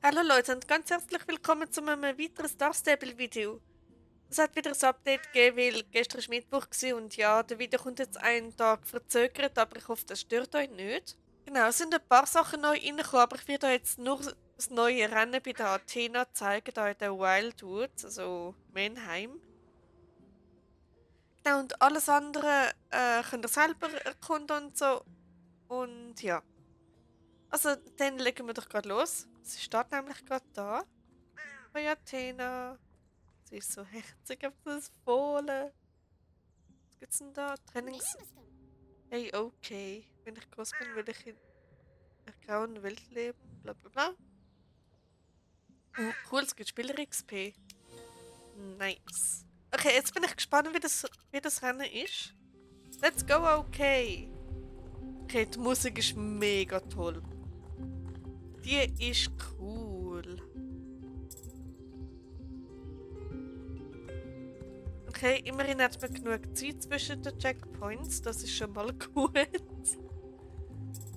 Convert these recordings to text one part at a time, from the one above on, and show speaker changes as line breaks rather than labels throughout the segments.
Hallo Leute und ganz herzlich willkommen zu einem weiteren Star Stable Video. Es hat wieder ein Update gegeben, weil gestern war Mittwoch und ja, der Video kommt jetzt einen Tag verzögert, aber ich hoffe, das stört euch nicht. Genau, es sind ein paar Sachen neu reingekommen, aber ich werde euch jetzt nur das neue Rennen bei der Athena zeigen, da in der Wildwoods, also Mannheim. Genau, und alles andere könnt ihr selber erkunden und so. Und ja, also dann legen wir doch gerade los. Sie steht nämlich gerade da. Bei Athena. Sie ist so herzig auf das Fohlen. Was gibt's denn da? Trainings. Hey, okay. Wenn ich groß bin, will ich in einer grauen Welt leben. Bla bla bla. Oh, cool, es gibt Spieler XP. Nice. Okay, jetzt bin ich gespannt, wie das Rennen ist. Let's go, okay. Okay, die Musik ist mega toll. Die ist cool. Okay, immerhin hat man genug Zeit zwischen den Checkpoints. Das ist schon mal gut.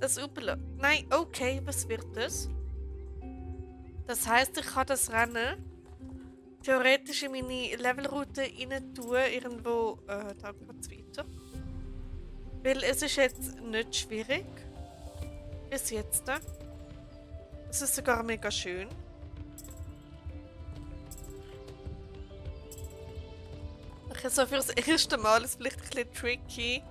Das Upela. Nein, okay, was wird das? Das heisst, ich kann das Rennen theoretisch in meine Levelroute rein tun, irgendwo. Da geht's weiter. Weil es ist jetzt nicht schwierig. Bis jetzt. Es ist sogar mega schön. Okay, so fürs erste Mal ist es vielleicht ein bisschen tricky.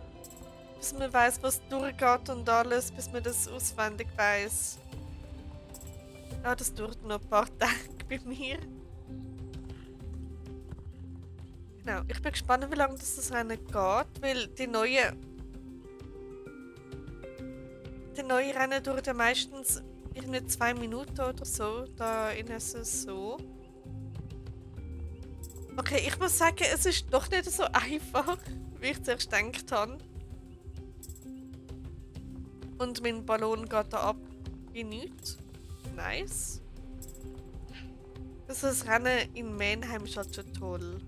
Bis man weiß, was durchgeht und alles, bis man das auswendig weiß. Ja, das dauert noch ein paar Tage bei mir. Genau, ich bin gespannt, wie lange das Rennen geht, weil die neuen Rennen dauern ja meistens irgendwie 2 Minuten oder so. Da ist es so. Okay, ich muss sagen, es ist doch nicht so einfach, wie ich zuerst gedacht habe. Und mein Ballon geht da ab wie nichts. Nice. Das Rennen in Mannheim ist halt schon toll.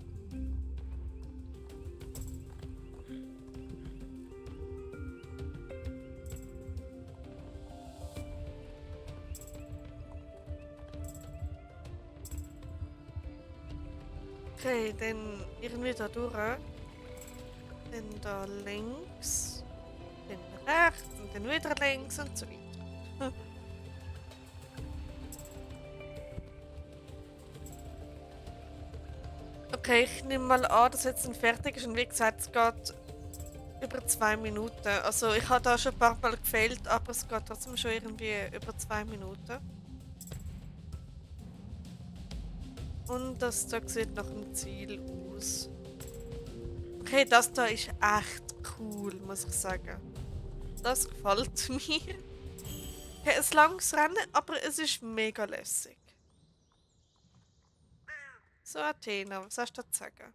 Okay, dann irgendwie da durch. Dann da links. Dann rechts und dann wieder links und so weiter. Okay, ich nehme mal an, dass jetzt ein fertig ist und wie gesagt, es geht über 2 Minuten. Also ich habe da schon ein paar Mal gefehlt, aber es geht trotzdem schon irgendwie über 2 Minuten. Und das da sieht nach einem Ziel aus. Okay, das da ist echt cool, muss ich sagen. Das gefällt mir. Okay, ein langes Rennen, aber es ist mega lässig. So, Athena, was hast du da zu sagen?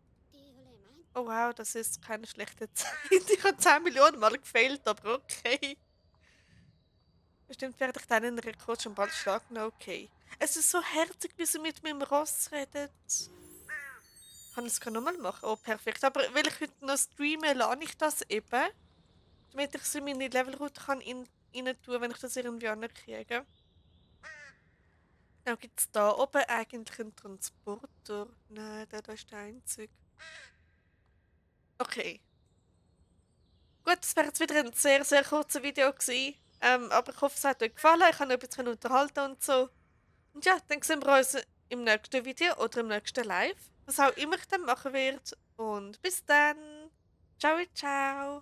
Oh wow, das ist keine schlechte Zeit. Ich habe 10 Millionen Mal gefailt, aber okay. Bestimmt werde ich deinen Rekord schon bald schlagen, okay. Es ist so herzig, wie sie mit meinem Ross redet. Kann ich es nochmal machen? Oh, perfekt. Aber weil ich heute noch streame, lade ich das eben. Damit ich sie in meine Levelroute kann rein tun, wenn ich das irgendwie ankriege. Dann gibt es da oben eigentlich einen Transporter. Nein, der da ist der einzige. Okay. Gut, das wäre jetzt wieder ein sehr, sehr kurzes Video gewesen. Aber ich hoffe, es hat euch gefallen. Ich habe euch ein bisschen unterhalten und so. Und ja, dann sehen wir uns im nächsten Video oder im nächsten Live. Was auch immer ich dann machen werde. Und bis dann. Ciao, ciao.